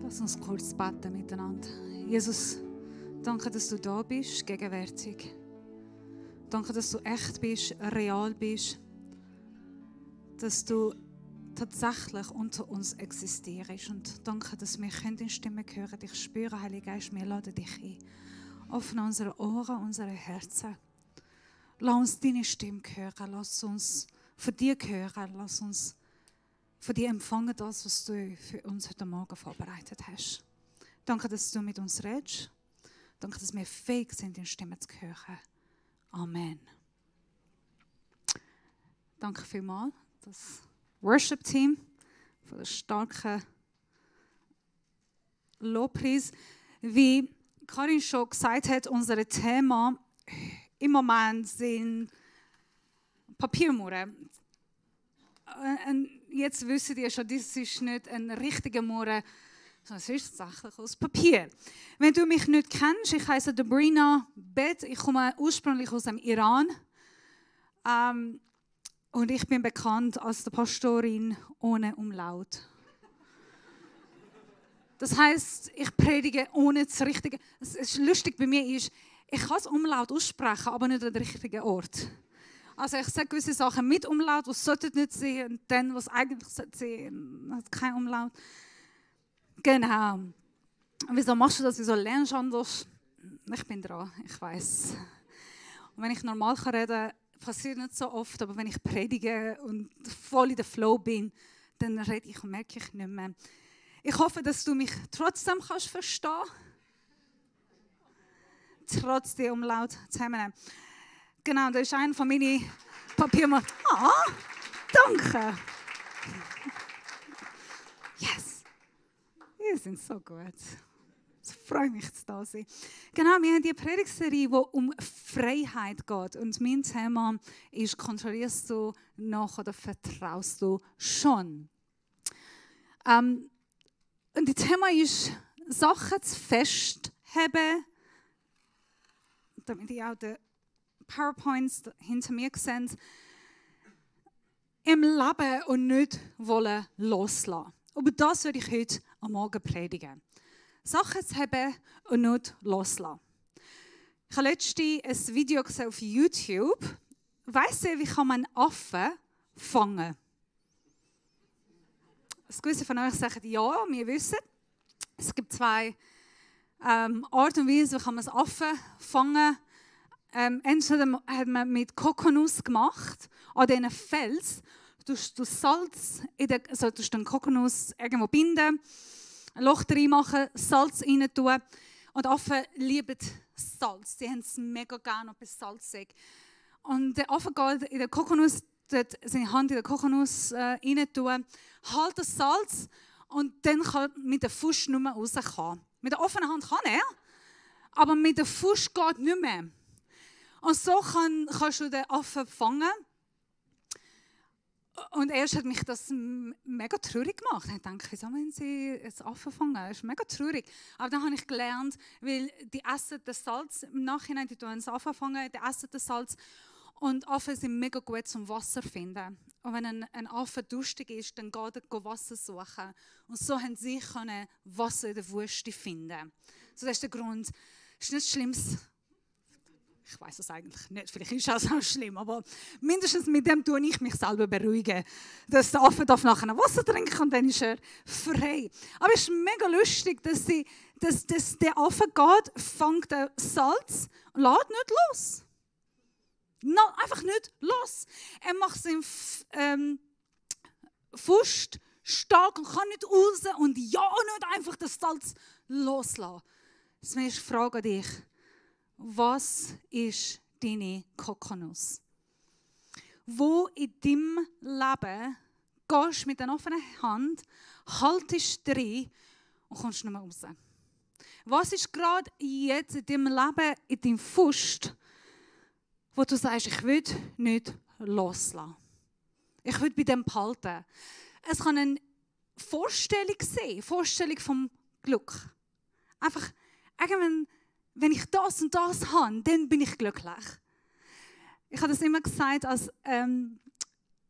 Lass uns kurz beten miteinander. Jesus, danke, dass du da bist, gegenwärtig. Danke, dass du echt bist, real bist. Dass du tatsächlich unter uns existierst. Und danke, dass wir deine Stimme hören. Ich spüre, Heiliger Geist, wir laden dich ein. Öffne unsere Ohren, unsere Herzen. Lass uns deine Stimme hören. Lass uns von dir hören. Lass uns von dir empfangen, das, was du für uns heute Morgen vorbereitet hast. Danke, dass du mit uns redest. Danke, dass wir fähig sind, deine Stimme zu hören. Amen. Danke vielmals, das Worship-Team, für den starken Lobpreis. Wie Karin schon gesagt hat, unser Thema im Moment sind Papiermauern. Und jetzt wisst ihr schon, das ist nicht ein richtiger Mauer, sondern es ist tatsächlich aus Papier. Wenn du mich nicht kennst, ich heiße Debrina Bet, ich komme ursprünglich aus dem Iran. Und ich bin bekannt als die Pastorin ohne Umlaut. Das heisst, ich predige ohne das Richtige. Es ist lustig bei mir ist, ich kann das Umlaut aussprechen, aber nicht an den richtigen Ort. Also ich sage gewisse Sachen mit Umlaut, was sollte nicht sein, und dann, was eigentlich sollte sein, hat kein Umlaut. Genau. Und wieso machst du das? Wieso lernst du anders? Ich bin dran, ich weiß. Und wenn ich normal reden kann, passiert nicht so oft, aber wenn ich predige und voll in der Flow bin, dann rede ich und merke ich nicht mehr. Ich hoffe, dass du mich trotzdem kannst verstehen. Trotz der Umlaut zusammennehmen. Genau, das ist ein von meinen Papiermauern. Ah, danke. Yes. Ihr seid so gut. Es freut mich, dass da sein. Genau, wir haben die Predigtserie, die um Freiheit geht. Und mein Thema ist, kontrollierst du noch oder vertraust du schon? Und das Thema ist, Sachen zu festheben, damit ich auch die PowerPoints hinter mir sehe, im Leben und nicht wollen loslassen. Aber das würde ich heute am Morgen predigen. Sachen zu haben und nicht loslassen. Ich habe letztens ein Video gesehen auf YouTube. Weißt du, wie kann man Affen fangen? Gewisse von euch sagen ja, wir wissen. Es gibt zwei Arten und Weisen, wie kann man das Affen fangen. Entweder hat man mit Kokosnuss gemacht, an diesen Fels, du Salz, also du den Kokosnuss irgendwo binden, ein Loch reinmachen, Salz rein tun. Und Affen lieben Salz, sie haben es mega gerne, ob es salzig. Und der Affe geht in der Kokosnuss, seine Hand in der Kokosnuss rein tun, hält das Salz und dann kann mit der Fuß nicht mehr rauskommen. Mit der offenen Hand kann er, aber mit der Fuß geht nicht mehr. Und so kannst du den Affen fangen. Und erst hat mich das mega traurig gemacht. Ich dachte, wieso wollen sie einen Affen fangen? Das ist mega traurig. Aber dann habe ich gelernt, weil die essen das Salz im Nachhinein, die tun einen Affen fangen, die essen das Salz. Und Affen sind mega gut zum Wasser finden. Und wenn ein Affe durstig ist, dann geht er Wasser suchen. Und so haben sie Wasser in der Wüste finden. So, das ist der Grund. Es ist nichts Schlimmes. Ich weiß es eigentlich nicht, vielleicht ist das auch schlimm, aber mindestens mit dem tue ich mich selber beruhigen, dass der Affe nachher Wasser trinken kann und dann ist er frei. Aber es ist mega lustig, dass der Affe geht, fängt Salz und lässt nicht los. No, einfach nicht los. Er macht seinen Fuß stark und kann nicht raus und ja nicht einfach das Salz loslassen. Deswegen ist die Frage an dich. Was ist deine Kokosnuss? Wo in deinem Leben gehst du mit einer offenen Hand, haltest drin und kommst nicht mehr raus? Was ist gerade jetzt in deinem Leben, in deinem Fuß, wo du sagst, ich will nicht loslassen? Ich will bei dem behalten. Es kann eine Vorstellung sein, Vorstellung vom Glück. Einfach irgendwann, wenn ich das und das habe, dann bin ich glücklich. Ich habe das immer gesagt, als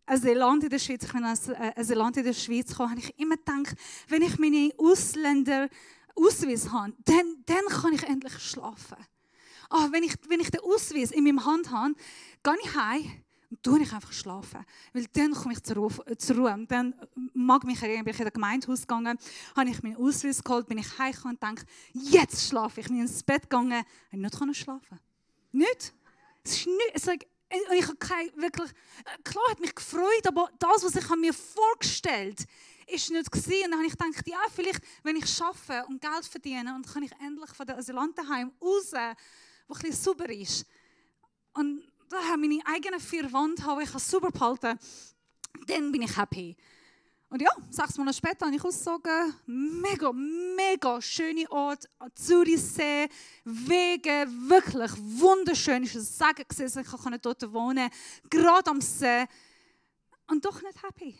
Asylant in der Schweiz, ich bin als Asylant in der Schweiz gekommen, habe ich immer gedacht, wenn ich meine Ausländer-Ausweis habe, dann kann ich endlich schlafen. Wenn ich den Ausweis in meiner Hand habe, gehe ich heim und tue ich einfach schlafen. Weil dann komme ich zur Ruhe. Und dann mag mich erinnern, bin ich in das Gemeindehaus gegangen, habe ich meinen Ausweis geholt, bin ich heimgekommen und denke, jetzt schlafe ich. Ich bin ins Bett gegangen und nicht schlafen. Nicht. Es ist nicht. Ich habe wirklich, klar hat mich gefreut, aber das, was ich mir vorgestellt habe, ist nicht gewesen. Und dann habe ich gedacht, ja, vielleicht, wenn ich arbeite und Geld verdiene, und kann ich endlich von der Asylantenheim raus, wo ein bisschen sauber ist. Und da habe ich meine eigenen 4 Wände, wo ich sauber behalten kann, dann bin ich happy. Und ja, 6 Monate später habe ich ausgezogen. Mega, mega schöne Ort, Zürichsee, Wege, wirklich wunderschön. Es war ein Segen gewesen, ich konnte dort wohnen, gerade am See. Und doch nicht happy.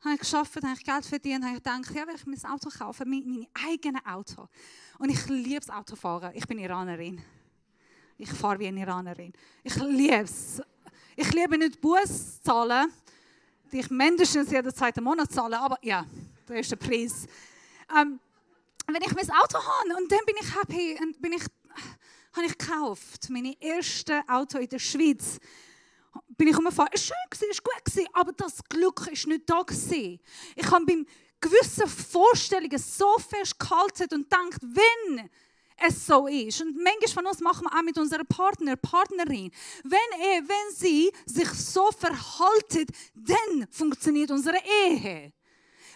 Habe ich gearbeitet, habe ich Geld verdient, habe ich gedacht, ja, wenn ich mein Auto kaufe, mein eigenes Auto. Und ich liebe das Autofahren. Ich bin Iranerin. Ich fahre wie eine Iranerin. Ich liebe es. Ich liebe nicht Buß zahlen, die ich mindestens jeden 2. Monat zahle, aber ja, das ist der Preis. Wenn ich mein Auto habe und dann bin ich happy und habe ich gekauft, meine erste Auto in der Schweiz, bin ich umgefahren. Es war schön, es war gut, aber das Glück war nicht da. Ich habe bei gewissen Vorstellungen so festgehalten und gedacht, wenn es so ist. Und manchmal von uns machen wir auch mit unserer Partnerin. Wenn sie sich so verhalten, dann funktioniert unsere Ehe.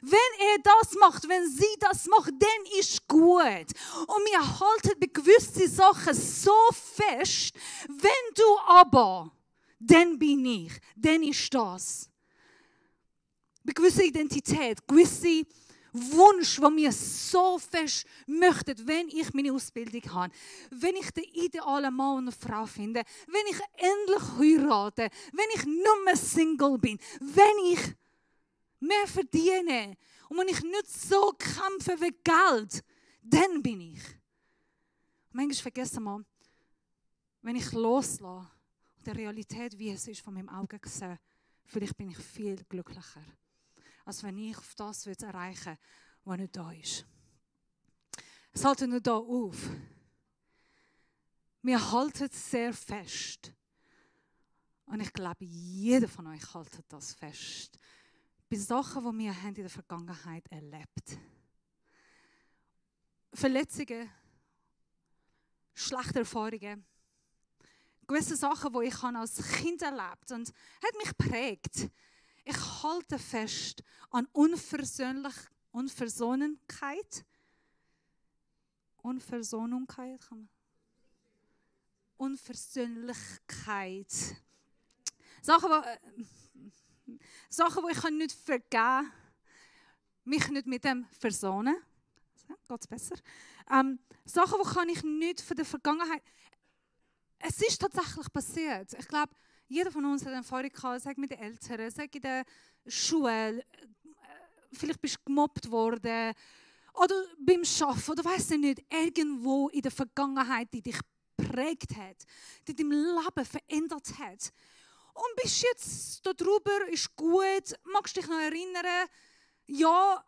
Wenn das macht, wenn sie das macht, dann ist gut. Und wir halten bei gewissen Sachen so fest, wenn du aber, dann bin ich, dann ist das. Bei gewisser Identität, gewisse Wunsch, den wir so fest möchten, wenn ich meine Ausbildung habe, wenn ich den idealen Mann und Frau finde, wenn ich endlich heirate, wenn ich nur mehr Single bin, wenn ich mehr verdiene und wenn ich nicht so kämpfe wie Geld, dann bin ich. Manchmal vergessen wir, wenn ich loslasse und die Realität, wie es ist, von meinem Auge sehe, vielleicht bin ich viel glücklicher, als wenn ich auf das erreichen will, was nicht da ist. Es hält nicht da auf. Wir halten sehr fest. Und ich glaube, jeder von euch hält das fest. Bei Sachen, die wir in der Vergangenheit erlebt haben. Verletzungen, schlechte Erfahrungen, gewisse Sachen, die ich als Kind erlebt habe und hat mich geprägt. Ich halte fest an Unversöhnlichkeit. Sachen, die ich nicht vergeben kann, mich nicht mit dem versöhnen. Geht es besser? Sachen, die ich nicht von der Vergangenheit. Es ist tatsächlich passiert. Ich glaube, jeder von uns hat eine Erfahrung gehabt, sag mit den Eltern, sag in der Schule, vielleicht bist du gemobbt worden oder beim Arbeiten oder weiss ich nicht, irgendwo in der Vergangenheit, die dich geprägt hat, die dein Leben verändert hat. Und bist jetzt darüber, ist gut, magst dich noch erinnern, ja,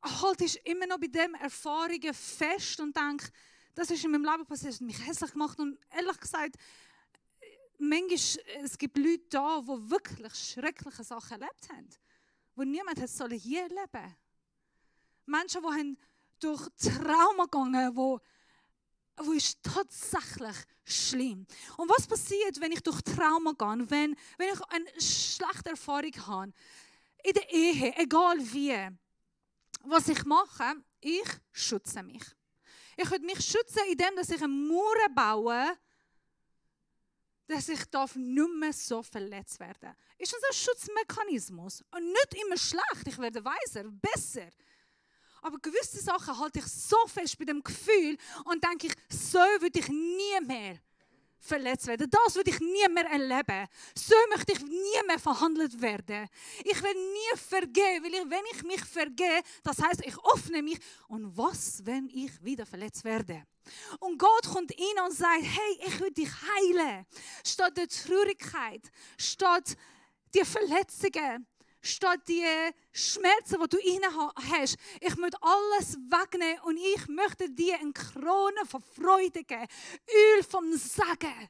haltest immer noch bei diesen Erfahrungen fest und denkst, das ist in meinem Leben passiert, das hat mich hässlich gemacht und ehrlich gesagt, manchmal, es gibt Leute da, die wirklich schreckliche Sachen erlebt haben, die niemand hier erleben soll. Menschen, die haben durch Trauma gegangen, wo ist tatsächlich schlimm. Und was passiert, wenn ich durch Trauma gehe, wenn ich eine schlechte Erfahrung habe, in der Ehe, egal wie, was ich mache, ich schütze mich. Ich würde mich schützen, indem ich eine Mauer baue, dass ich nicht mehr so verletzt werden. Ist das ein Schutzmechanismus? Und nicht immer schlecht, ich werde weiser, besser. Aber gewisse Sachen halte ich so fest bei dem Gefühl und denke ich, so würde ich nie mehr verletzt werden. Das würde ich nie mehr erleben. So möchte ich nie mehr verhandelt werden. Ich will nie vergeben, weil wenn ich mich vergehe, das heißt, ich öffne mich. Und was, wenn ich wieder verletzt werde? Und Gott kommt rein und sagt, hey, ich will dich heilen. Statt der Traurigkeit, statt die Verletzungen, statt die Schmerzen, die du inne hast. Ich möchte alles wegnehmen und ich möchte dir eine Krone von Freude geben. Öl vom Segen.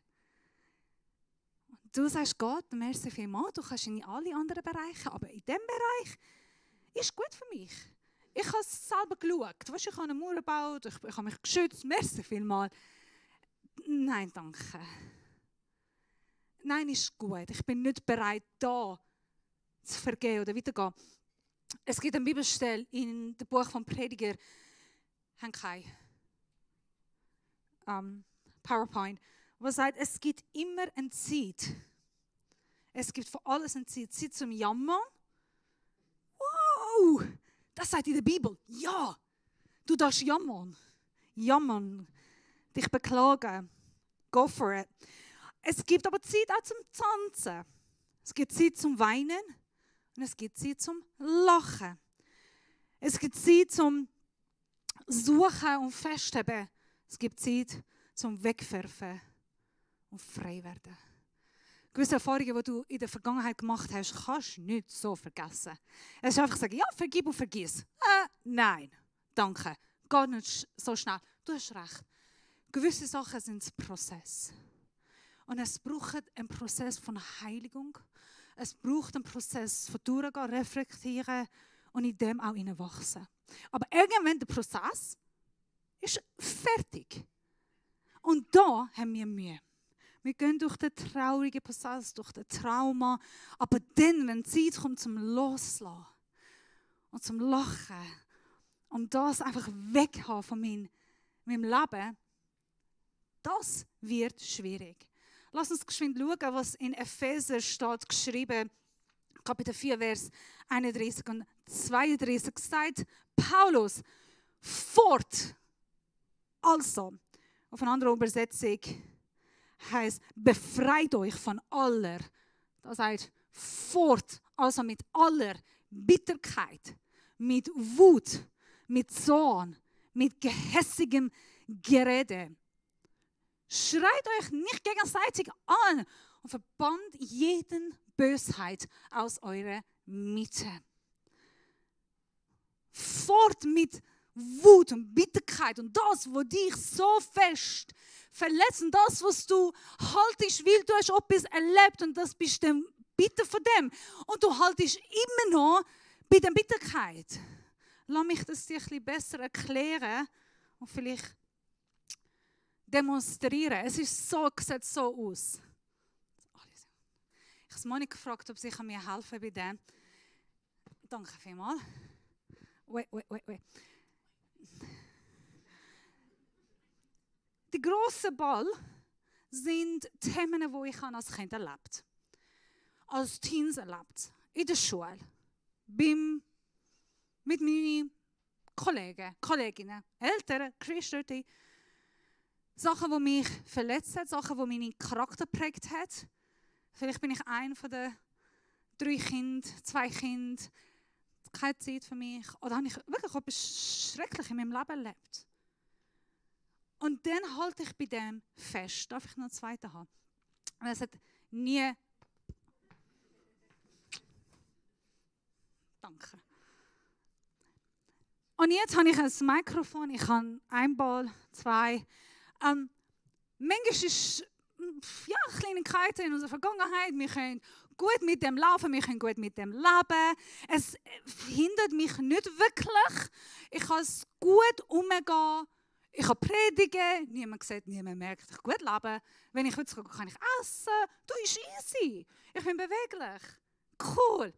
Du sagst, Gott, merci vielmals, du kannst in alle anderen Bereiche, aber in diesem Bereich ist gut für mich. Ich habe es selber geschaut. Weißt, ich habe eine Mauer gebaut, ich habe mich geschützt, merci vielmals. Nein, danke. Nein, ist gut. Ich bin nicht bereit, da zu vergeben oder weiterzugehen. Es gibt eine Bibelstelle in dem Buch vom Prediger, Henkai, PowerPoint, wo sagt, es gibt immer eine Zeit. Es gibt für alles eine Zeit. Zeit zum Jammern. Wow! Das sagt in der Bibel. Ja! Du darfst jammern. Jammern. Dich beklagen. Go for it. Es gibt aber Zeit auch zum Tanzen. Es gibt Zeit zum Weinen. Und es gibt Zeit zum Lachen. Es gibt Zeit zum Suchen und Festhalten. Es gibt Zeit zum Wegwerfen und frei werden. Gewisse Erfahrungen, die du in der Vergangenheit gemacht hast, kannst du nicht so vergessen. Es ist einfach sagen, ja, vergib und vergiss. Nein, danke. Gar nicht so schnell. Du hast recht. Gewisse Sachen sind ein Prozess. Und es braucht einen Prozess von Heiligung. Es braucht einen Prozess von durchgehen, reflektieren und in dem auch wachsen. Aber irgendwann der Prozess ist fertig. Und da haben wir Mühe. Wir gehen durch den traurigen Prozess, durch den Trauma. Aber dann, wenn die Zeit kommt zum Loslassen und zum Lachen, um das einfach wegzuhaben von meinem Leben, das wird schwierig. Lass uns geschwind schauen, was in Epheser steht, geschrieben, Kapitel 4, Vers 31 und 32, sagt Paulus, fort. Also, auf einer anderen Übersetzung heißt, befreit euch von aller. Das heißt, fort, also mit aller Bitterkeit, mit Wut, mit Zorn, mit gehässigem Gerede. Schreit euch nicht gegenseitig an und verbannt jeden Bösheit aus eurer Mitte. Fort mit Wut und Bitterkeit und das, was dich so fest verletzt und das, was du haltest, weil du hast etwas erlebt und das bist dann bitter von dem und du haltest immer noch bei der Bitterkeit. Lass mich das dir ein bisschen besser erklären und vielleicht demonstrieren. Es ist so, sieht so aus. Ich habe Monika gefragt, ob sie mir helfen bei dem. Danke vielmals. Wait. Die grossen Ball sind Themen, die ich als Kind erlebt habe. Als Teens erlebt. In der Schule. Mit meinen Kollegen, Kolleginnen, Eltern, Geschwister. Sachen, die mich verletzt haben, Sachen, die meinen Charakter geprägt haben. Vielleicht bin ich ein von den 3 Kindern, 2 Kindern. Keine Zeit für mich. Oder habe ich wirklich etwas Schreckliches in meinem Leben erlebt. Und dann halte ich bei dem fest. Darf ich noch einen zweiten haben? Und es hat nie... Danke. Und jetzt habe ich ein Mikrofon. Ich habe 1 Ball, 2... manchmal ist Kleinigkeiten in unserer Vergangenheit. Wir können gut mit dem laufen, wir können gut mit dem leben. Es hindert mich nicht wirklich. Ich kann es gut umgehen. Ich kann predigen. Niemand sieht, niemand merkt, ich gut lebe. Wenn ich will, kann ich essen. Du, ist easy. Ich bin beweglich. Cool.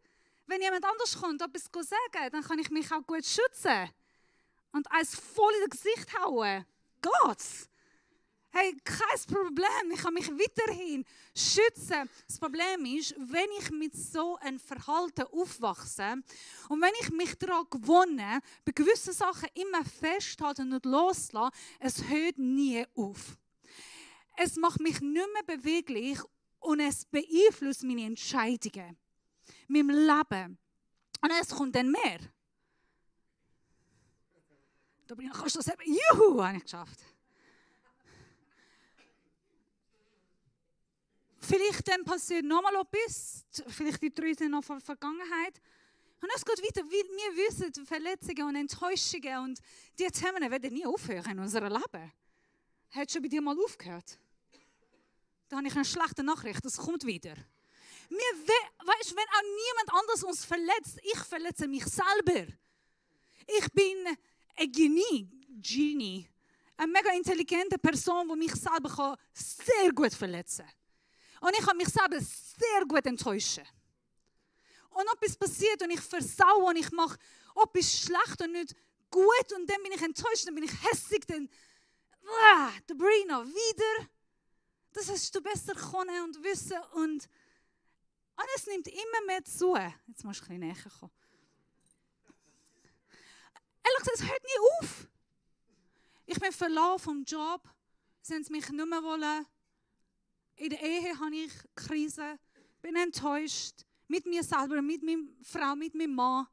Wenn jemand anders kommt, etwas sagen, dann kann ich mich auch gut schützen. Und eins voll in das Gesicht hauen. Geht's? Hey, kein Problem, ich kann mich weiterhin schützen. Das Problem ist, wenn ich mit so einem Verhalten aufwachse und wenn ich mich daran gewöhne, bei gewissen Sachen immer festhalten und loslassen, es hört nie auf. Es macht mich nicht mehr beweglich und es beeinflusst meine Entscheidungen, mein Leben. Und es kommt dann mehr. Da bin ich, kannst du das sagen? Juhu, habe ich geschafft. vielleicht dann passiert nochmal etwas, vielleicht die 3 sind noch von der Vergangenheit. Und es geht weiter, weil wir wissen, Verletzungen und Enttäuschungen und die Themen werden nie aufhören in unserem Leben. Hat schon bei dir mal aufgehört? Da habe ich eine schlechte Nachricht, das kommt wieder. Weißt, wenn auch niemand anders uns verletzt, ich verletze mich selber. Ich bin ein Genie, eine mega intelligente Person, die mich selber sehr gut verletzen kann. Und ich kann mich selber sehr gut enttäuschen. Und etwas passiert und ich versaue und ich mache etwas schlecht und nicht gut und dann bin ich enttäuscht, dann bin ich hässig, dann Sabrina, wieder. Das hast du besser können und wissen und es nimmt immer mehr zu. Jetzt musst du ein bisschen näher kommen. Ehrlich gesagt, es hört nie auf. Ich bin verloren vom Job, sie haben mich nicht mehr wollen. In der Ehe habe ich Krise, bin enttäuscht. Mit mir selber, mit meiner Frau, mit meinem Mann.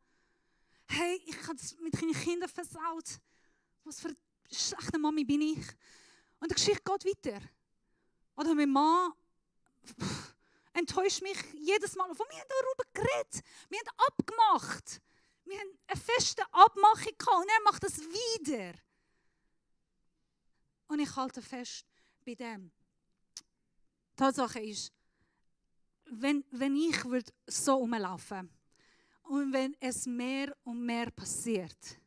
Hey, ich habe es mit meinen Kindern versaut. Was für eine schlechte Mami bin ich? Und die Geschichte geht weiter. Oder mein Mann enttäuscht mich jedes Mal. Und wir haben darüber geredet. Wir haben abgemacht. Wir haben eine feste Abmachung gehabt und er macht das wieder. Und ich halte fest bei dem. Die Tatsache ist, wenn ich so rumlaufen und wenn es mehr und mehr passiert,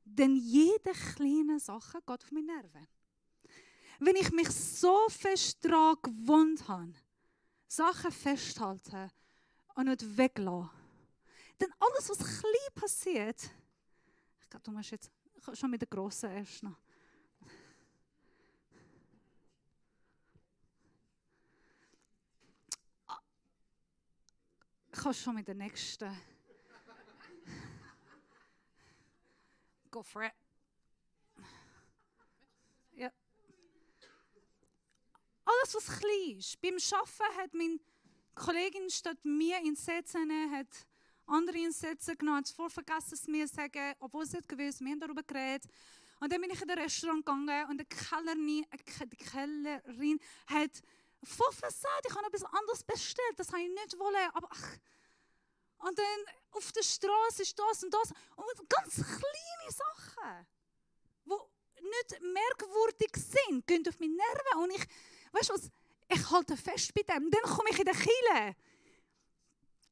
dann jede kleine Sache geht auf meine Nerven. Wenn ich mich so fest daran gewohnt habe, Sachen festhalten und nicht weglassen, dann alles, was klein passiert, ich glaube, du musst jetzt schon mit der Grossen erst noch. Ich kann schon mit der nächsten. Go for it. Ja. Alles, was klein ist. Beim Arbeiten hat meine Kollegin statt mir in Sätze hat andere in Sätze genommen, hat es voll vergessen, es mir zu sagen, obwohl sie nicht gewusst, wir haben darüber geredet. Und dann bin ich in das Restaurant gegangen und die Kellnerin hat voll versagt, ich habe etwas anderes bestellt, das habe ich nicht wollen, aber ach. Und dann auf der Straße ist das und das. Und ganz kleine Sachen, die nicht merkwürdig sind, gehen auf meine Nerven. Und weißt du was, ich halte fest bei dem. Dann komme ich in die Kirche.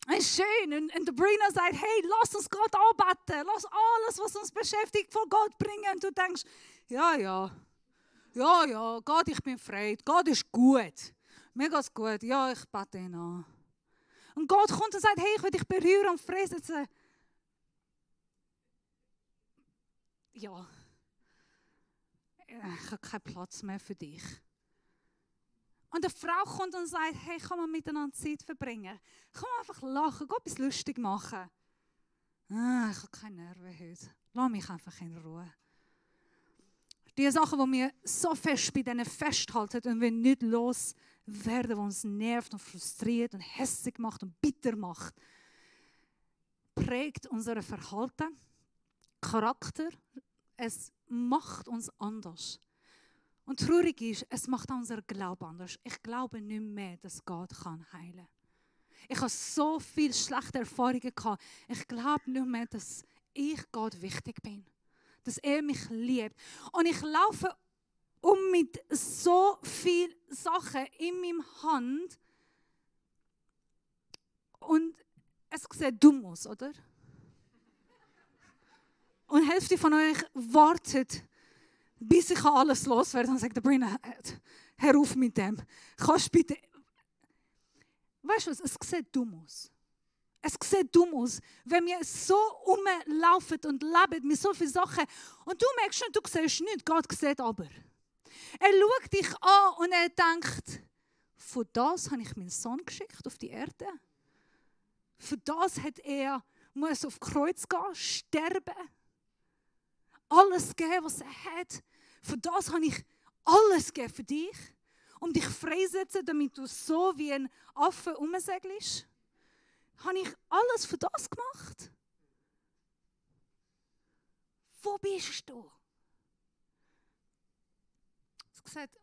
Es ist schön. Und Sabrina sagt, hey, lass uns Gott anbeten. Lass alles, was uns beschäftigt, vor Gott bringen. Und du denkst, ja, Gott, ich bin frei. Gott ist gut. Mir geht's gut. Ja, ich bete ihn an. Und Gott kommt und sagt, hey, ich will dich berühren und freisetzen. Ja, ich habe keinen Platz mehr für dich. Und eine Frau kommt und sagt, hey, kann man miteinander Zeit verbringen? Kann man einfach lachen, etwas lustig machen? Ich habe keine Nerven heute. Lass mich einfach in Ruhe. Die Sachen, die wir so fest bei denen festhalten und wir nicht loswerden, die uns nervt und frustriert und hässlich macht und bitter macht, prägt unser Verhalten, Charakter. Es macht uns anders. Und traurig ist, es macht unser Glauben anders. Ich glaube nicht mehr, dass Gott heilen kann. Ich habe so viele schlechte Erfahrungen gehabt. Ich glaube nicht mehr, dass ich Gott wichtig bin. Dass er mich liebt. Und ich laufe mit so vielen Sachen in meiner Hand. Und es sieht dumm aus, oder? Und die Hälfte von euch wartet, bis ich alles loswerde und sagt, Sabrina, hör auf mit dem. Kannst bitte... Weißt du was, es sieht dumm aus. Es sieht dumm aus, wenn wir so rumlaufen und leben mit so vielen Sachen. Und du merkst schon, du siehst nichts, Gott sieht aber. Er schaut dich an und er denkt, für das habe ich meinen Sohn geschickt auf die Erde. Für das hat er muss auf Kreuz gehen, sterben. Alles geben, was er hat. Für das habe ich alles gegeben für dich. Um dich freisetzen, damit du so wie ein Affe rumsegelst. Habe ich alles für das gemacht? Wo bist du?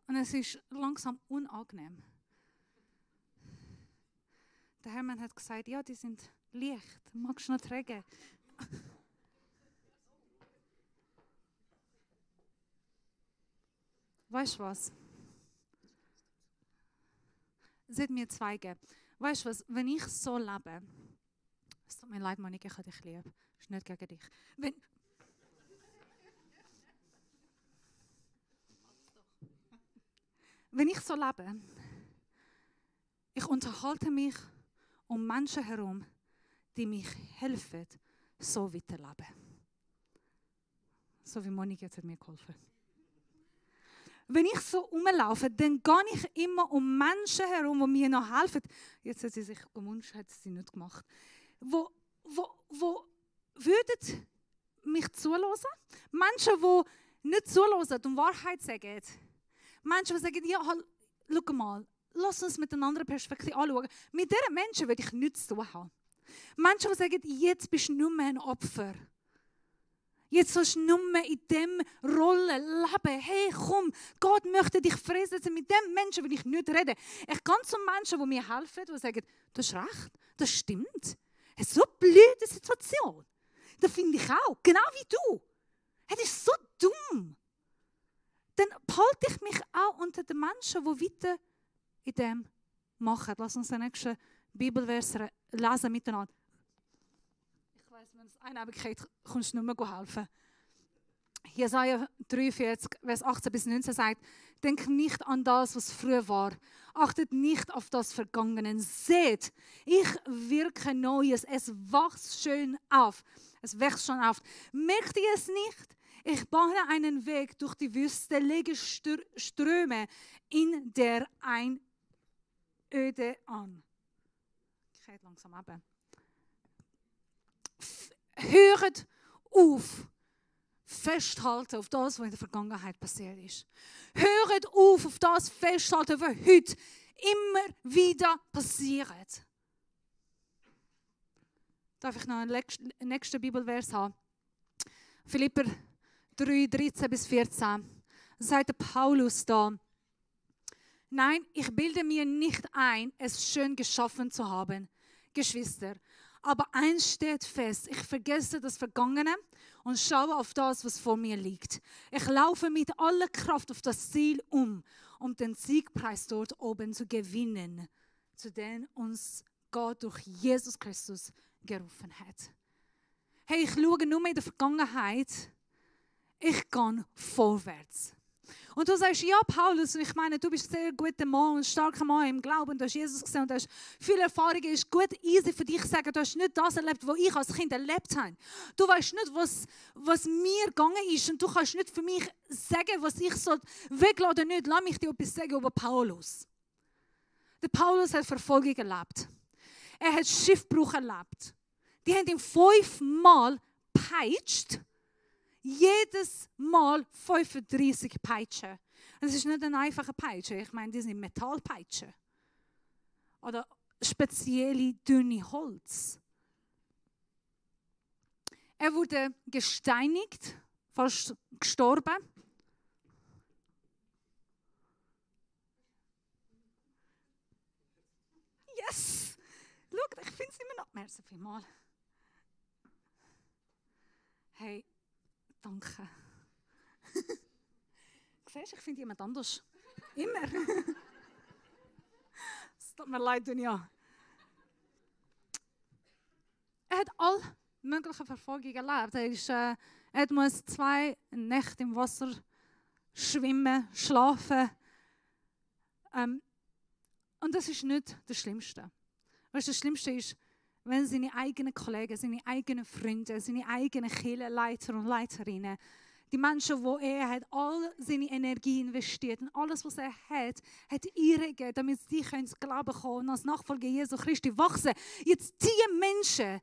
Und es ist langsam unangenehm. Der Hermann hat gesagt, ja, die sind leicht. Magst du noch tragen? Weißt du was? Es hat mir zwei gegeben. Weißt du was? Wenn ich so lebe, es tut mir leid, Monika, ich habe dich lieb. Das ist nicht gegen dich. Wenn ich so lebe, ich unterhalte mich um Menschen herum, die mich helfen, so weiterzuleben. So wie Monika jetzt hat mir geholfen. Wenn ich so rumlaufe, dann gehe ich immer um Menschen herum, die mir noch helfen. Jetzt hat sie sich gewünscht, hat sie nicht gemacht. Wo würden mich zuhören? Menschen, die nicht zuhören und Wahrheit sagen. Menschen, die sagen, ja, schau mal, lass uns mit einer anderen Perspektive anschauen. Mit diesen Menschen würde ich nichts zu tun haben. Menschen, die sagen, jetzt bist du nur mehr ein Opfer. Jetzt sollst du nur mehr in dieser Rolle leben. Hey, komm, Gott möchte dich freisetzen. Mit dem Menschen will ich nicht reden. Ich gehe zu Menschen, die mir helfen, die sagen, du hast recht, das stimmt. Es ist so eine blöde Situation. Das finde ich auch, genau wie du. Es ist so dumm. Dann behalte ich mich auch unter den Menschen, die weiter in dem machen. Lass uns den nächsten Bibelvers lesen miteinander. Ich weiss, wenn es Einebigkeit kannst du nicht mehr helfen. Jesaja 43, Vers 18 bis 19 sagt, denk nicht an das, was früher war. Achtet nicht auf das Vergangene. Seht, ich wirke Neues. Es wächst schön auf. Es wächst schon auf. Merkt ihr es nicht? Ich bahne einen Weg durch die Wüste, lege Ströme in der Einöde an. Ich gehe langsam ab. Hört auf, festhalten auf das, was in der Vergangenheit passiert ist. Hört auf das festhalten, was heute immer wieder passiert. Darf ich noch einen nächsten Bibelvers haben? Philipper 3, 13 bis 14. Sagt Paulus da, nein, ich bilde mir nicht ein, es schön geschaffen zu haben, Geschwister. Aber eins steht fest, ich vergesse das Vergangene und schaue auf das, was vor mir liegt. Ich laufe mit aller Kraft auf das Ziel um den Siegpreis dort oben zu gewinnen, zu dem uns Gott durch Jesus Christus gerufen hat. Hey, ich schaue nur in der Vergangenheit, ich gehe vorwärts. Und du sagst, ja Paulus, ich meine, du bist ein sehr guter Mann und starker Mann im Glauben, du hast Jesus gesehen und du hast viele Erfahrungen, es ist gut easy für dich zu sagen, du hast nicht das erlebt, was ich als Kind erlebt habe. Du weißt nicht, was mir gegangen ist und du kannst nicht für mich sagen, was ich so weglassen oder nicht. Lass mich dir etwas sagen über Paulus. Der Paulus hat Verfolgung erlebt. Er hat Schiffbruch erlebt. Die haben ihn 5-mal gepeitscht. Jedes Mal 35 Peitschen. Das ist nicht eine einfache Peitsche. Ich meine, die sind Metallpeitschen. Oder spezielle dünne Holz. Er wurde gesteinigt, fast gestorben. Yes! Schau, ich finde es immer noch. Merci vielmals. Hey. Danke. Siehst du, ich finde jemand anders. Immer. Es tut mir leid, Dunja. Er hat all mögliche Verfolgungen erlebt. Er muss 2 Nächte im Wasser schwimmen, schlafen. Und das ist nicht das Schlimmste. Weißt du, das Schlimmste ist, wenn seine eigenen Kollegen, seine eigenen Freunde, seine eigenen Kirchenleiter und Leiterinnen, die Menschen, wo er hat all seine Energie investiert und alles, was er hat ihre gegeben, damit sie ins Glauben kommen und als Nachfolger Jesu Christi wachsen. Jetzt diese Menschen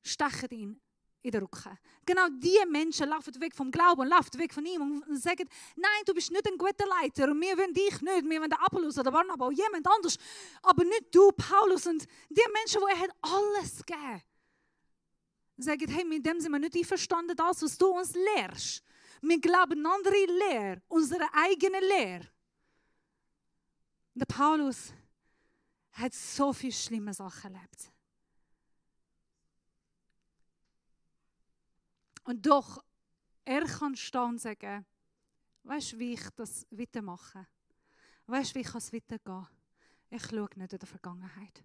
stechen ihn in den Rücken. Genau diese Menschen laufen weg vom Glauben und laufen weg von ihm und sagen, nein, du bist nicht ein guter Leiter und wir wollen dich nicht, wir wollen den Apollos oder Barnabas oder jemand anderes, aber nicht du, Paulus. Und die Menschen, die er hat alles gegeben, sagen, hey, mit dem sind wir nicht einverstanden, das, was du uns lehrst. Wir glauben an andere Lehre, unsere eigene Lehre. Der Paulus hat so viele schlimme Sachen erlebt. Und doch, er kann stehen und sagen, weißt du, wie ich das weitermache? Weißt du, wie ich es weitergehen? Ich schaue nicht in die Vergangenheit.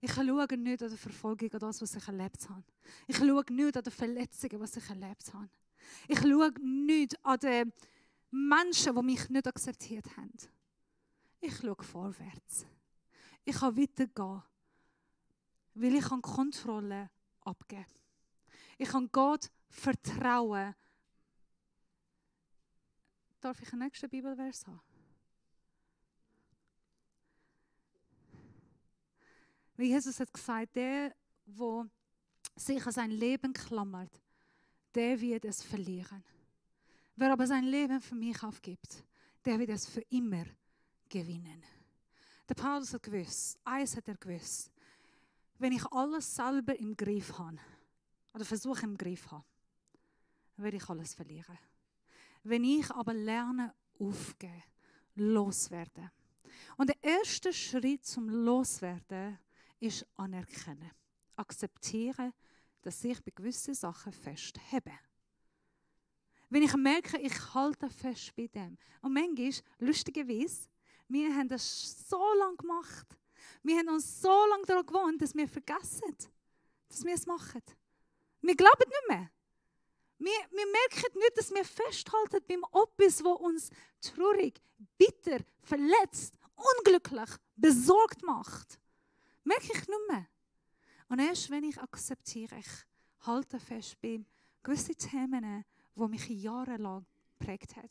Ich schaue nicht an die Verfolgung, an das, was ich erlebt habe. Ich schaue nicht an die Verletzungen, was ich erlebt habe. Ich schaue nicht an die Menschen, die mich nicht akzeptiert haben. Ich schaue vorwärts. Ich kann weitergehen, weil ich Kontrolle abgeben kann. Ich kann Gott vertrauen. Darf ich den nächsten Bibelvers haben? Wie Jesus hat gesagt, der sich an sein Leben klammert, der wird es verlieren. Wer aber sein Leben für mich aufgibt, der wird es für immer gewinnen. Der Paulus hat gewusst, eins hat er gewusst, wenn ich alles selber im Griff habe, oder versuche im Griff habe, werde ich alles verlieren. Wenn ich aber lerne, aufgeben, loswerden. Und der erste Schritt zum Loswerden ist anerkennen. Akzeptieren, dass ich bei gewissen Sachen festhebe. Wenn ich merke, ich halte fest bei dem. Und manchmal, lustigerweise, wir haben das so lange gemacht. Wir haben uns so lange daran gewohnt, dass wir vergessen, dass wir es machen. Wir glauben nicht mehr. Wir merken nicht, dass wir festhalten beim etwas, das uns traurig, bitter, verletzt, unglücklich, besorgt macht. Merke ich nicht mehr. Und erst wenn ich akzeptiere, ich halte fest bei gewissen Themen, die mich jahrelang geprägt haben.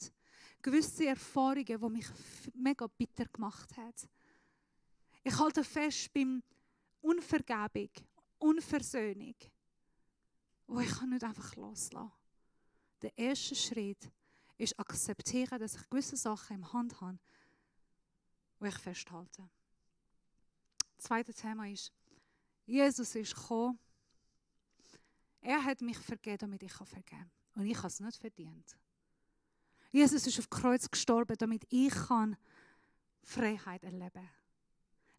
Gewisse Erfahrungen, die mich mega bitter gemacht haben. Ich halte fest beim Unvergebung, Unversöhnung. Oh, ich kann nicht einfach loslassen. Der erste Schritt ist akzeptieren, dass ich gewisse Sachen in Hand habe, die ich festhalte. Das zweite Thema ist, Jesus ist gekommen. Er hat mich vergeben, damit ich vergeben kann. Und ich habe es nicht verdient. Jesus ist auf dem Kreuz gestorben, damit ich Freiheit erleben kann.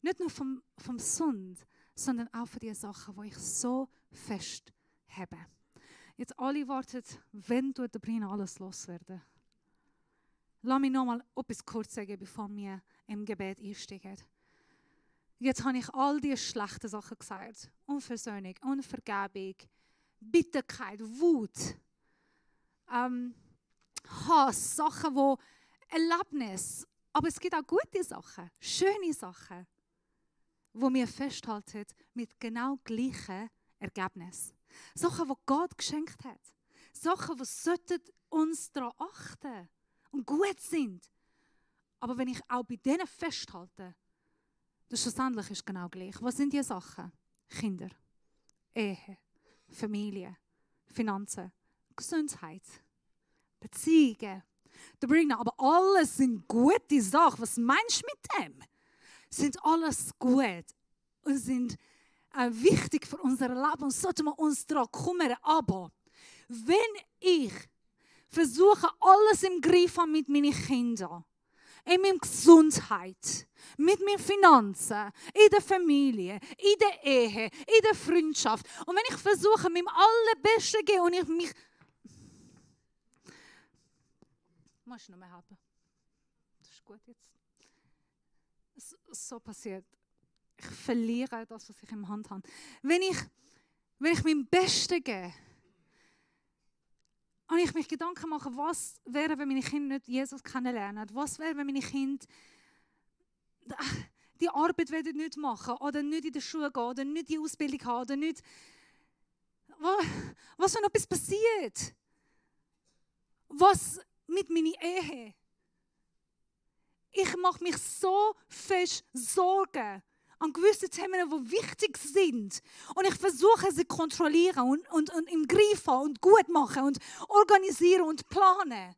Nicht nur vom Sund, sondern auch für die Sachen, die ich so fest habe. Jetzt alle warten, wenn du der Brina alles loswerden. Lass mich noch mal etwas kurz sagen, bevor wir im Gebet einsteigen. Jetzt habe ich all diese schlechten Sachen gesagt. Unversöhnung, Unvergebung, Bitterkeit, Wut, Hass, Sachen, die Erlebnis. Aber es gibt auch gute Sachen, schöne Sachen, die wir festhalten mit genau gleichen Ergebnis. Sachen, die Gott geschenkt hat. Sachen, die uns daran achten und gut sind. Aber wenn ich auch bei denen festhalte, das schlussendlich ist genau gleich. Was sind diese Sachen? Kinder, Ehe, Familie, Finanzen, Gesundheit, Beziehungen. Aber alles sind gute Sachen. Was meinst du mit dem? Sind alles gut und sind wichtig für unser Leben und sollten wir uns daran kümmern. Aber wenn ich versuche, alles im Griff habe mit meinen Kindern, in meiner Gesundheit, mit meinen Finanzen, in der Familie, in der Ehe, in der Freundschaft. Und wenn ich versuche, mit dem Allerbesten zu gehen und ich mich... Musst du noch mehr helfen? Das ist gut jetzt. So passiert. Ich verliere das, was ich in der Hand habe. Wenn ich mein Bestes gebe, und ich mich Gedanken mache, was wäre, wenn meine Kinder nicht Jesus kennenlernen? Was wäre, wenn meine Kinder die Arbeit nicht machen oder nicht in die Schule gehen oder nicht die Ausbildung haben oder nicht... Was, wenn etwas passiert? Was mit meiner Ehe? Ich mache mich so fest Sorgen an gewisse Themen, die wichtig sind. Und ich versuche, sie zu kontrollieren und im Griff haben und gut machen und organisieren und planen.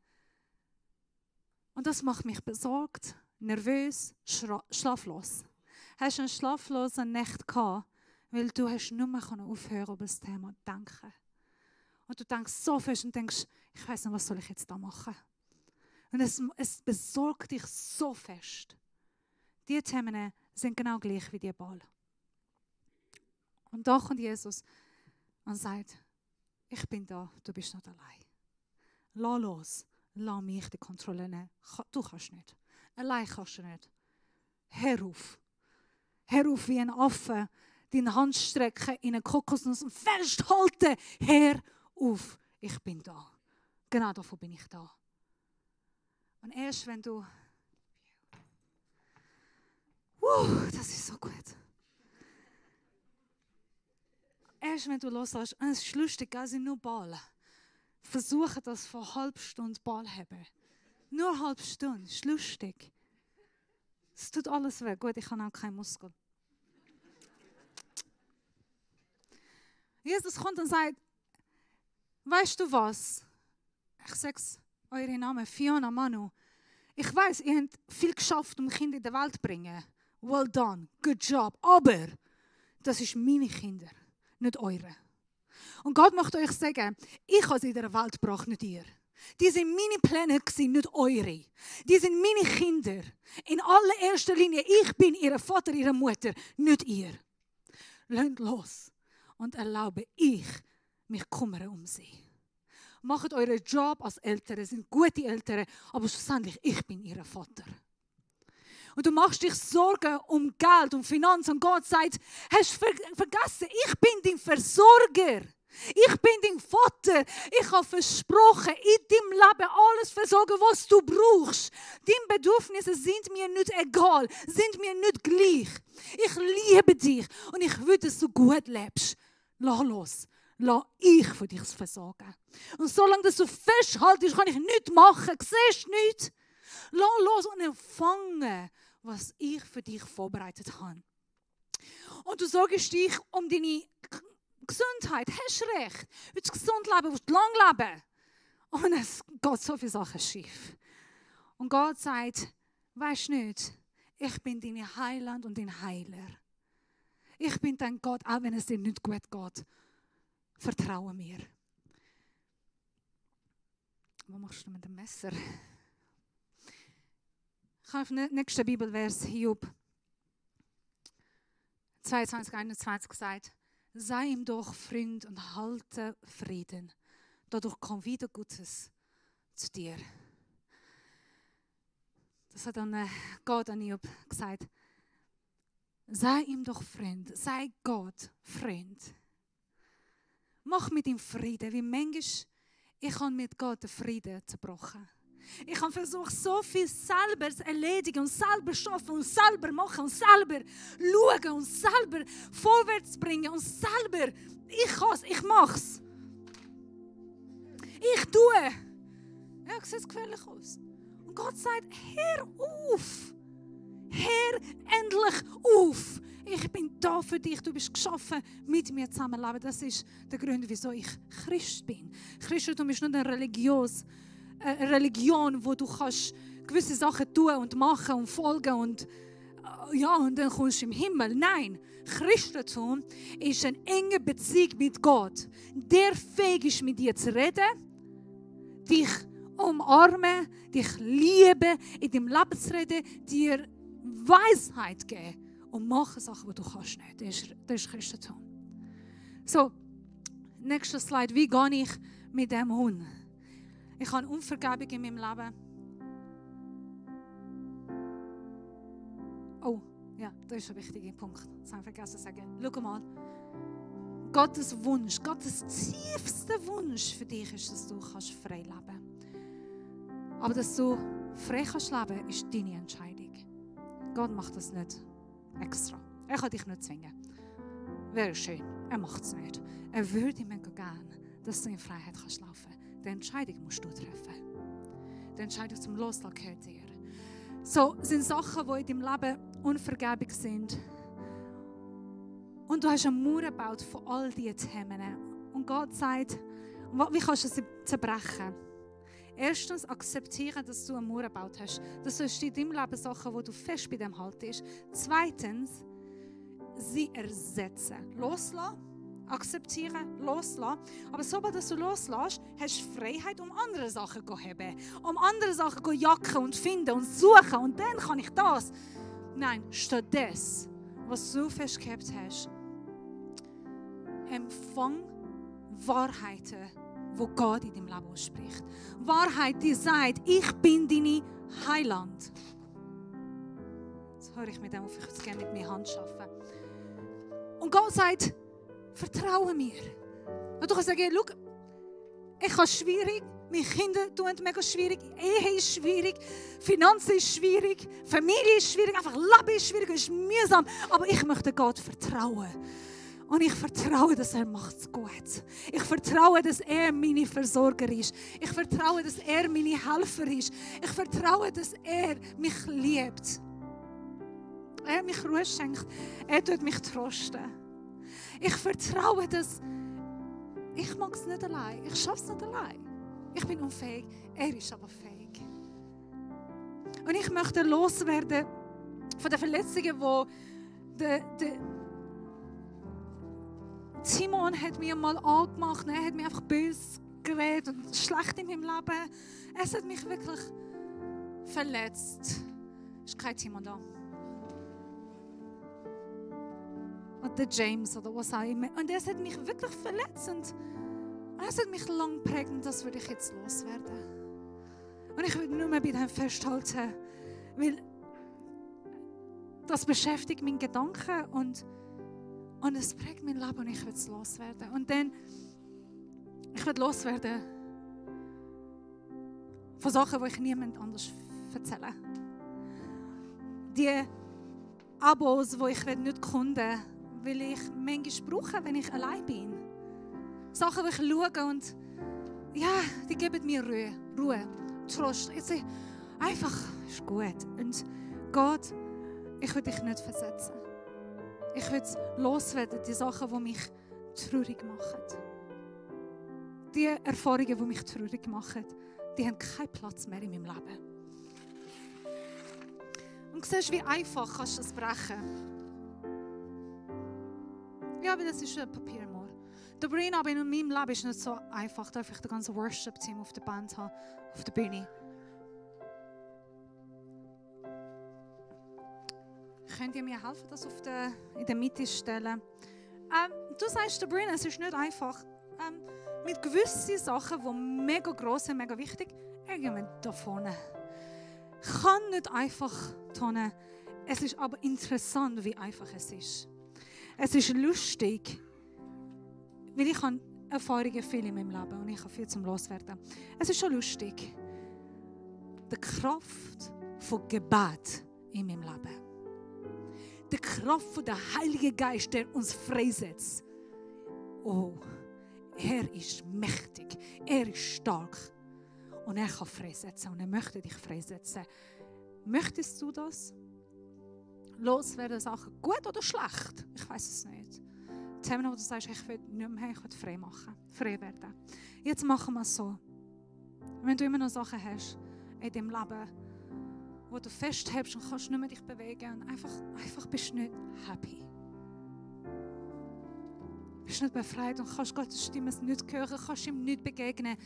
Und das macht mich besorgt, nervös, schlaflos. Hast du eine schlaflose Nacht gehabt, weil du hast nicht mehr aufhören über das Thema zu denken. Und du denkst so fest und denkst, ich weiss nicht, was soll ich jetzt da machen? Und es besorgt dich so fest. Diese Themen sind genau gleich wie die Ball. Und da kommt Jesus und sagt, ich bin da, du bist nicht allein. Lass los, lass mich die Kontrolle nehmen. Du kannst nicht. Allein kannst du nicht. Hör auf. Hör auf wie ein Affe, deine Hand strecken in eine Kokosnuss und festhalten. Hör auf, ich bin da. Genau davon bin ich da. Und erst wenn du... das ist so gut. Erst wenn du loslässt, und es ist lustig, es sind nur Ballen. Versuche das vor einer halben Stunde Ball haben. Nur eine halbe Stunde, ist lustig. Es tut alles weh. Gut, ich habe auch keinen Muskel. Jesus kommt und sagt, weißt du was? Ich sage es, eure Namen, Fiona, Manu. Ich weiß, ihr habt viel geschafft, um Kinder in die Welt zu bringen. Well done, good job. Aber das sind meine Kinder, nicht eure. Und Gott möchte euch sagen, ich habe sie in der Welt gebracht, nicht ihr. Die sind meine Pläne, nicht eure. Die sind meine Kinder. In allererster Linie, ich bin ihr Vater, ihre Mutter, nicht ihr. Lasst los und erlaube ich, mich kümmere um sie. Macht euren Job als Eltern, sind gute Eltern, aber schlussendlich, ich bin ihr Vater. Und du machst dich Sorgen um Geld, um Finanzen und Gott sagt, hast du vergessen, ich bin dein Versorger. Ich bin dein Vater. Ich habe versprochen, in deinem Leben alles versorgen, was du brauchst. Deine Bedürfnisse sind mir nicht egal, sind mir nicht gleich. Ich liebe dich und ich will, dass du gut lebst. Lass los. Lass ich für dich versorgen. Und solange du festhaltest, kann ich nichts machen. Siehst du nichts? Lass los und empfange, was ich für dich vorbereitet habe. Und du sorgst dich um deine Gesundheit. Hast recht. Willst du gesund leben, willst du lang leben. Und es geht so viele Sachen schief. Und Gott sagt, weisst du nicht, ich bin dein Heiland und dein Heiler. Ich bin dein Gott, auch wenn es dir nicht gut geht. Vertraue mir. Was machst du mit dem Messer? Ich habe auf den nächsten Bibelvers Hiob 22, 21 gesagt, sei ihm doch Freund und halte Frieden. Dadurch kommt wieder Gutes zu dir. Das hat dann Gott an Hiob gesagt. Sei ihm doch Freund, sei Gott Freund. Mach mit ihm Frieden, wie manchmal ich habe mit Gott den Frieden zerbrochen. Ich habe versucht, so viel selber zu erledigen und selber zu schaffen und selber machen und selber schauen und selber vorwärts zu bringen und selber, ich kann es, ich mache es. Ich tue. Ja, sieht gefährlich aus. Und Gott sagt, hör auf. Hör endlich auf. Ich bin da für dich. Du bist geschaffen, mit mir zusammenleben. Das ist der Grund, wieso ich Christ bin. Christentum ist nicht eine Religion, wo du kannst gewisse Sachen tun und machen und folgen und dann kommst du im Himmel. Nein, Christentum ist eine enge Beziehung mit Gott. Der fähig ist, mit dir zu reden, dich umarmen, dich lieben, in deinem Leben zu reden, dir Weisheit geben und machen Sachen, die du kannst nicht. Das ist Christentum. So, nächster Slide. Wie gehe ich mit dem Hund? Ich habe Unvergebung in meinem Leben. Oh, ja, das ist ein wichtiger Punkt. Das habe ich vergessen zu sagen. Schau mal. Gottes Wunsch, Gottes tiefster Wunsch für dich ist, dass du frei leben kannst. Aber dass du frei kannst leben, ist deine Entscheidung. Gott macht das nicht extra. Er kann dich nicht zwingen. Wäre schön. Er macht es nicht. Er würde mega gerne, dass du in Freiheit kannst laufen. Die Entscheidung musst du treffen. Die Entscheidung zum Loslassen gehört dir. So sind Sachen, die in deinem Leben Unvergebung sind. Und du hast eine Mauer gebaut von all diesen Themen. Und Gott sagt, wie kannst du sie zerbrechen? Erstens, akzeptieren, dass du eine Mauer gebaut hast. Das ist in deinem Leben Sachen, wo du fest bei dem haltest. Zweitens, sie ersetzen. Loslassen, akzeptieren, loslassen. Aber sobald du loslässt, hast du Freiheit, um andere Sachen zu haben. Um andere Sachen zu jagen und finden und suchen. Und dann kann ich das. Nein, stattdessen, was du festgehabt hast, empfang Wahrheiten, wo Gott in deinem Leben ausspricht. Wahrheit, die sagt, ich bin deine Heiland. Jetzt höre ich mit dem auf, ich würde gerne mit meiner Hand arbeiten. Und Gott sagt, vertraue mir. Und du kannst sagen, schau, ich habe es schwierig, meine Kinder tun es mega schwierig, Ehe ist schwierig, Finanzen ist schwierig, Familie ist schwierig, einfach Leben ist schwierig, es ist mühsam. Aber ich möchte Gott vertrauen. Und ich vertraue, dass er macht es gut. Ich vertraue, dass er meine Versorger ist. Ich vertraue, dass er meine Helfer ist. Ich vertraue, dass er mich liebt. Er mich Ruhe schenkt. Er tut mich trösten. Ich vertraue, dass ich mag es nicht allein. Ich schaffe es nicht allein. Ich bin unfähig. Er ist aber fähig. Und ich möchte loswerden von den Verletzungen, die Simon hat mir mal angemacht. Er hat mir einfach böse geredet und schlecht in meinem Leben. Es hat mich wirklich verletzt. Ist kein Simon da. Oder James oder was auch immer. Und es hat mich wirklich verletzt. Und es hat mich lang geprägt. Und das würde ich jetzt loswerden. Und ich würde nur mehr bei dem festhalten. Weil das beschäftigt meinen Gedanken und es prägt mein Leben und ich will es loswerden. Und dann, ich will loswerden von Sachen, die ich niemand anders erzähle. Die Abos, die ich nicht kunden will, ich manchmal brauche, wenn ich allein bin. Sachen, die ich schaue und ja, die geben mir Ruhe, Trost. Ich sage, einfach, ist gut. Und Gott, ich will dich nicht versetzen. Ich will loswerden, die Sachen, die mich traurig machen. Die Erfahrungen, die mich traurig machen, die haben keinen Platz mehr in meinem Leben. Und du siehst, wie einfach kannst du das brechen. Ja, aber das ist ein Papiermoor. Der Brain aber in meinem Leben ist nicht so einfach. Darf ich das ganze Worship-Team auf der Band haben, auf der Bühne? Könnt ihr mir helfen, das in der Mitte zu stellen? Du sagst, der Brain, es ist nicht einfach. Mit gewissen Sachen, die mega gross sind, mega wichtig, irgendwann da vorne. Kann nicht einfach tun. Es ist aber interessant, wie einfach es ist. Es ist lustig, weil ich habe Erfahrungen viel in meinem Leben und ich habe viel zum Loswerden. Es ist schon lustig, die Kraft von Gebet in meinem Leben. Die Kraft von der Heilige Geist, der uns freisetzt. Oh, er ist mächtig, er ist stark und er kann freisetzen und er möchte dich freisetzen. Möchtest du das? Loswerden Sachen, gut oder schlecht? Ich weiß es nicht. Themen, wo du sagst, ich will nicht mehr, ich will frei machen, frei werden. Jetzt machen wir es so. Wenn du immer noch Sachen hast in deinem Leben, wo du festhältst und kannst nicht mehr dich bewegen und einfach bist nicht happy. Bist nicht befreit und kannst Gottes Stimme nicht hören, kannst ihm nicht begegnen.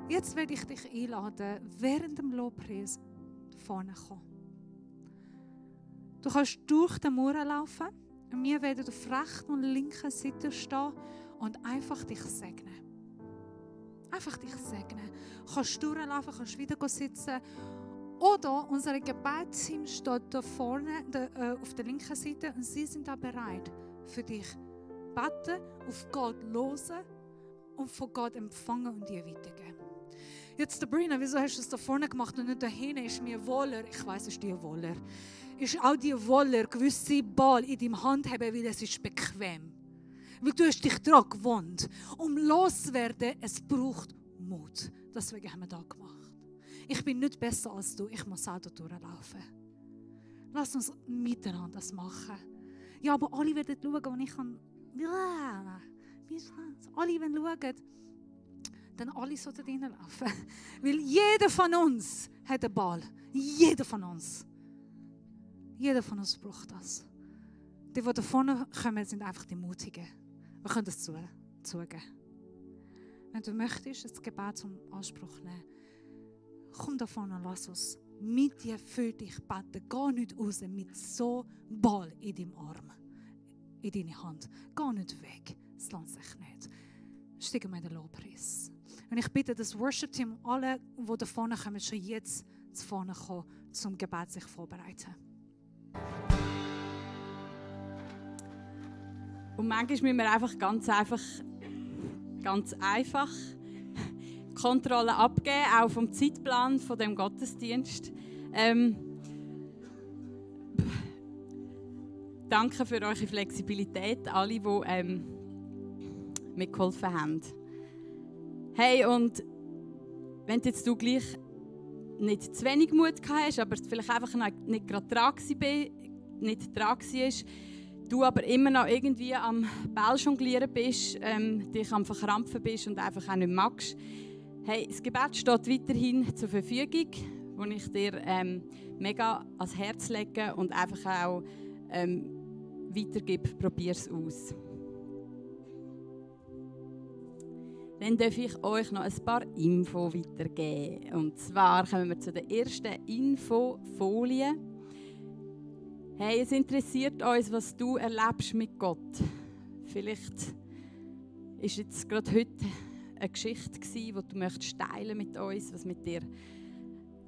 Jetzt werde ich dich einladen, während dem Lobpreis vorne kommen. Du kannst durch den Mauer laufen und wir werden auf rechter und linker Seite stehen und einfach dich segnen. Einfach dich segnen. Du kannst durchlaufen, kannst wieder sitzen. Oder unser Gebetsteam steht da vorne auf der linken Seite und sie sind da bereit für dich. Beten, auf Gott hören und von Gott empfangen und dir weitergeben. Jetzt, Sabrina, wieso hast du es da vorne gemacht und nicht da hinten? Ist mir wohler? Ich weiss, es ist dir wohler. Ist auch dir wohler, gewisse Ball in deiner Hand haben, weil es ist bequem. Weil du hast dich daran gewohnt. Um loszuwerden, es braucht Mut. Deswegen haben wir das gemacht. Ich bin nicht besser als du, ich muss auch da durchlaufen. Lass uns miteinander das machen. Ja, aber alle werden schauen, und ich kann... Ja, alle werden schauen, dann alle sollten reinlaufen. Weil jeder von uns hat einen Ball. Jeder von uns. Jeder von uns braucht das. Die da vorne kommen, sind einfach die Mutigen. Wir können das zugeben. Wenn du möchtest, das Gebet zum Anspruch nehmen, komm da vorne und lass uns mit dir für dich beten. Geh nicht raus mit so einem Ball in deinem Arm, in deine Hand. Geh nicht weg. Es lohnt sich nicht. Steigen wir in den Lobpreis. Und ich bitte das Worship-Team, alle, die da vorne kommen, schon jetzt zu vorne kommen, zum Gebet sich vorbereiten. Und manchmal müssen wir einfach ganz einfach Kontrolle abgeben, auch vom Zeitplan von dem Gottesdienst. Danke für eure Flexibilität, alle, die mitgeholfen haben. Hey, und wenn jetzt du gleich nicht zu wenig Mut gehabt hast, aber vielleicht einfach nicht gerade dran warst, du aber immer noch irgendwie am Ball jonglieren bist, dich am Verkrampfen bist und einfach auch nicht magst. Hey, das Gebet steht weiterhin zur Verfügung, wo ich dir mega ans Herz lege und einfach auch weitergebe. Probier es aus. Dann darf ich euch noch ein paar Infos weitergeben. Und zwar kommen wir zu der ersten Infofolie. Hey, es interessiert uns, was du erlebst mit Gott. Vielleicht ist jetzt gerade heute eine Geschichte gewesen, die du möchtest teilen mit uns, was mit dir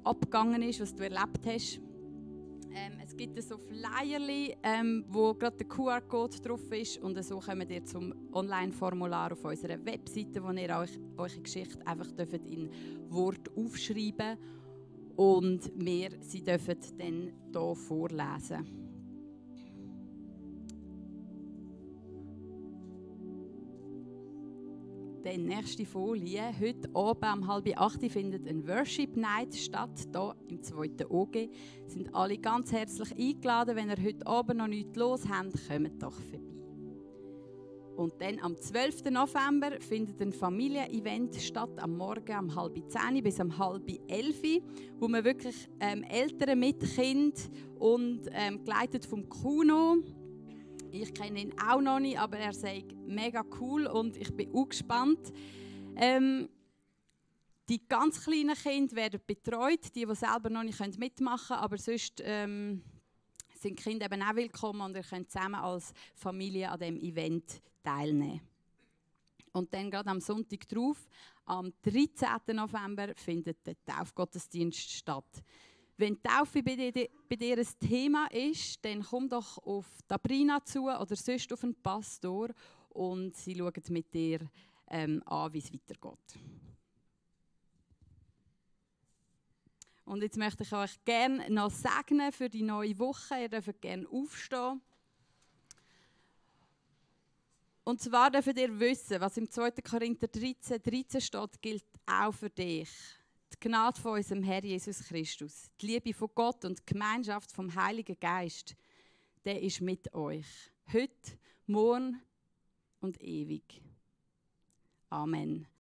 abgegangen ist, was du erlebt hast. Es gibt so Flyerli, wo gerade der QR-Code drauf ist, und so kommt ihr zum Online-Formular auf unserer Webseite, wo ihr euch eure Geschichte einfach in Wort aufschreiben dürft und wir sie dürfen dann hier vorlesen. Die nächste Folie. Heute Abend um 7:30 findet ein Worship Night statt, hier im 2. OG. Sind alle ganz herzlich eingeladen. Wenn ihr heute Abend noch nichts los habt, kommt doch vorbei. Und dann am 12. November findet ein Familienevent statt, am Morgen um 9:30 bis um 10:30, wo man wirklich Eltern mit Kind und geleitet vom Kuno. Ich kenne ihn auch noch nicht, aber er sagt mega cool und ich bin auch gespannt. Die ganz kleinen Kinder werden betreut, die selber noch nicht mitmachen können, aber sonst sind die Kinder eben auch willkommen und ihr könnt zusammen als Familie an diesem Event teilnehmen. Und dann gerade am Sonntag drauf, am 13. November, findet der Taufgottesdienst statt. Wenn die Taufe bei dir ein Thema ist, dann komm doch auf Sabrina zu oder sonst auf einen Pastor und sie schauen mit dir an, wie es weitergeht. Und jetzt möchte ich euch gerne noch segnen für die neue Woche. Ihr dürft gerne aufstehen. Und zwar dürft ihr wissen, was im 2. Korinther 13 steht, gilt auch für dich. Die Gnade von unserem Herrn Jesus Christus, die Liebe von Gott und die Gemeinschaft vom Heiligen Geist, der ist mit euch. Heute, morgen und ewig. Amen.